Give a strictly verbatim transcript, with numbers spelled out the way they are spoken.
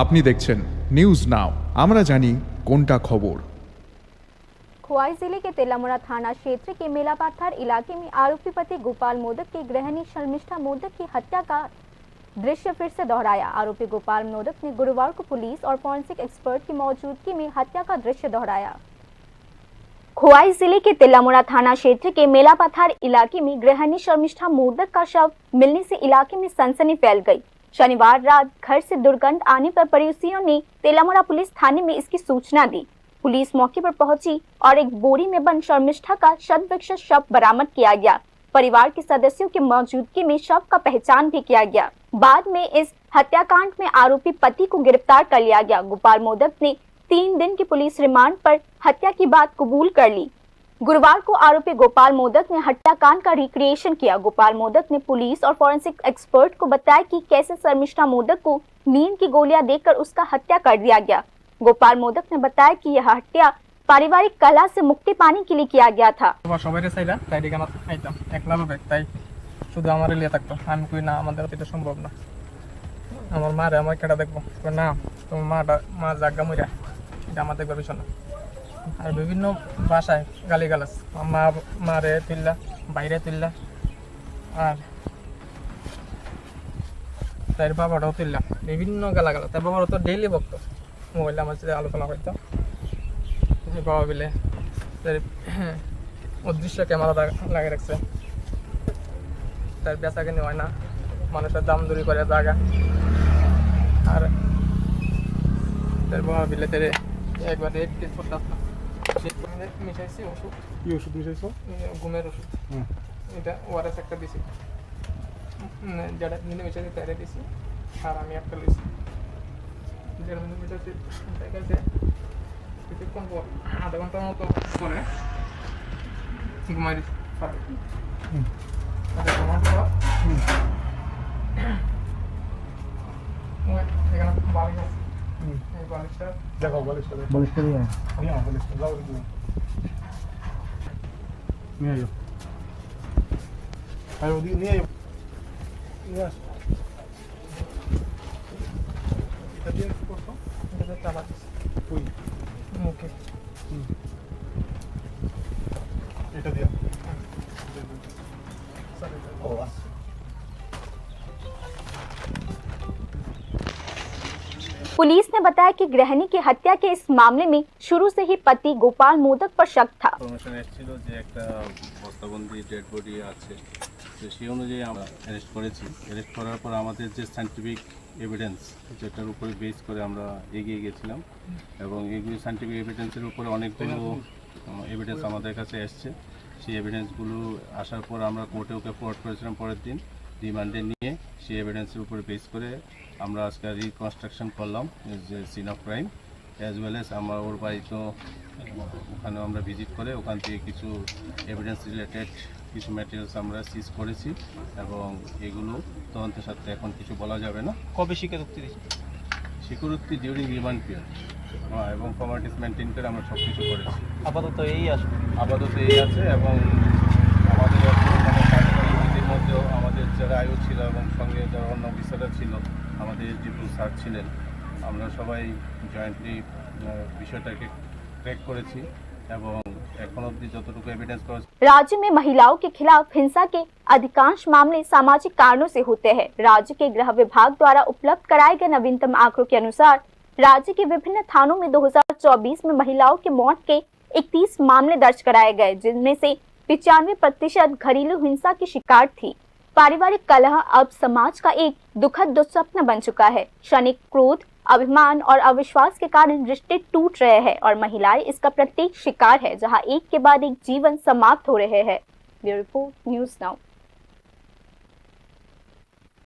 আপনি দেখছেন news now, আমরা জানি কোনটা খবর। खोवाई जिले के तेलामुड़ा थाना क्षेत्र के मेलापाथर इलाके में आरोपी पति गोपाल मोदक की गृहिणी शर्मिष्ठा मोदक की हत्या का दृश्य फिर से दोहराया। आरोपी गोपाल मोदक ने गुरुवार को पुलिस और फॉरेंसिक एक्सपर्ट की मौजूदगी में हत्या का दृश्य दोहराया। खोवाई जिले के तेलामुड़ा थाना क्षेत्र के मेलापाथर इलाके में गृहिणी शर्मिष्ठा मोदक का शव मिलने से इलाके में सनसनी फैल गई। शनिवार रात घर से दुर्गंध आने पर पड़ोसियों ने तेलामुड़ा पुलिस थाने में इसकी सूचना दी। पुलिस मौके पर पहुंची और एक बोरी में बंद शर्मिष्ठा का शतविकसित शव बरामद किया गया। परिवार के सदस्यों की मौजूदगी में शव का पहचान भी किया गया। बाद में इस हत्याकांड में आरोपी पति को गिरफ्तार कर लिया गया। गोपाल मोदक ने तीन दिन की पुलिस रिमांड पर हत्या की बात कबूल कर ली। गुरुवार को आरोपी गोपाल मोदक ने हत्याकांड का रिक्रिएशन किया। गोपाल मोदक ने पुलिस और फॉरेंसिक एक्सपर्ट को बताया कि कैसे शर्मिष्ठा मोदक को नींद की गोलियां देकर उसका हत्या कर दिया गया। गोपाल मोदक ने बताया कि यह हत्या पारिवारिक कलह से मुक्ति पाने के लिए किया गया था। তোমার সবাইরে চাইলা, তাই এখানে আইতাম একলা ভাবে, তাই শুধু আমারে লিয়ে থাকতো। আমি কই, "না, আমাদের তো এটা সম্ভব না, আমার মারে আমার কেটা দেখবো?" কই, "না, তোমার মাটা, মা জাগা মইরা, এটা আমার দেখবার বিষয় না।" আর বিভিন্ন ভাষায় গালিগালাজ, মা, মারে তুললা, বাইরে তুললা, আর তার বাবাটাও তুললা, বিভিন্ন গালাগালাজ। তার বাবারও তো ডেইলি বকতো, মোবাইলে আমার সাথে আলোচনা করতো। যে বাবা বলে তার অদৃশ্য ক্যামেরা লাগা-, লাগিয়ে রাখছে, তার বেচা কিনে হয় না, মানুষের দাম দরি করে জায়গা। আর তার বাবা বলে তার একবার রেট কেস করতে আসলাম, মিশাইছি ওষুধ। কি ওষুধ মিশাইছো? এই ঘুমের ওষুধ। হুম। এটা ওআরএস একটা দিছি। উম, যেটা দিনে মিশাইছি, তাইরে দিছি। আর আমি একটা লইছি। যেটা দিনে মিশাইছি, ঠিক আছে। কিছুক্ষণ পর, আধা ঘন্টার মতো পরে ঘুমাই দিছি। হুম। আচ্ছা, ঘুমানোর পর হুম। ওই এখানে বালিশ আছে। হুম। এই বালিশটা দেখো, বালিশটা দেখো। বালিশটা নিয়ে আয়। নিয়ে আয়, বালিশটা। যাও, নিয়ে আয়। নিয়ে আয়। আর ওদিকে নিয়ে আয়। নিয়ে আস। এটা দিয়ে কি করছো? এটা দিয়ে চালা দিছি। ওই। মুখে। হুম। এটা দিয়া। ও, আচ্ছা। पुलिस ने बताया कि गृहिणी की हत्या के इस मामले में शुरू से ही पति गोपाल मोदक पर शक था। ইনফরমেশন এসেছিল যে একটা বস্তাবন্দি ডেড বডি আছে, তো সেই অনুযায়ী আমরা অ্যারেস্ট করেছি। অ্যারেস্ট করার পর আমাদের যে সায়েন্টিফিক এভিডেন্স, যেটার উপরে বেস করে আমরা এগিয়ে গেছিলাম, এবং এগুলি সায়েন্টিফিক এভিডেন্সের উপরে অনেকগুলো এভিডেন্স আমাদের কাছে এসছে। সেই এভিডেন্সগুলো আসার পর আমরা কোর্টে ওকে ফরওয়ার্ড করেছিলাম পরের দিন। রিমান্ডে নিয়ে সেই এভিডেন্সের উপরে বেস করে আমরা আজকে রিকনস্ট্রাকশন করলাম, যে scene of crime, as well as আমরা ওর বাড়িতেও, ওখানেও আমরা ভিজিট করে ওখান থেকে কিছু এভিডেন্স রিলেটেড কিছু ম্যাটেরিয়ালস আমরা সিজ করেছি, এবং এগুলো তদন্তের সাথে এখন কিছু বলা যাবে না। কবে স্বীকারোক্তি দিয়েছে? স্বীকারোক্তি ডিউরিং রিমান্ড পিরিয়ড, হ্যাঁ, এবং ফর্মালিটিস মেনটেন করে আমরা সব কিছু করেছি। আপাতত এই আছে? আপাতত এই আছে, এবং আমাদের এখন মানে পারিবারিক রীতির মধ্যেও আমাদের যারা আইও ছিল এবং সঙ্গে যারা অন্য অফিসাররা ছিল, আমাদের এসডিপিও স্যার ছিলেন, আমরা সবাই জয়েন্টলি, আহ, বিষয়টাকে ট্র্যাক করেছি, এবং এখন অবধি যতটুকু এভিডেন্স করা राज्य में महिलाओं के खिलाफ हिंसा के अधिकांश मामले सामाजिक कारणों से होते हैं। राज्य के गृह विभाग द्वारा उपलब्ध कराए गए नवीनतम आंकड़ों के अनुसार, राज्य के विभिन्न थानों में दो हज़ार चौबीस में महिलाओं के मौत के इकतीस मामले दर्ज कराए गए, जिनमें से पचानवे प्रतिशत घरेलू हिंसा की शिकार थी। पारिवारिक कलह अब समाज का एक दुखद दुस्वप्न बन चुका है। क्षणिक क्रोध, अभिमान और अविश्वास के कारण रिश्ते टूट रहे हैं और महिलाएं इसका प्रत्येक शिकार है, जहां एक के बाद एक जीवन समाप्त हो रहे हैं। Bureau report, news now.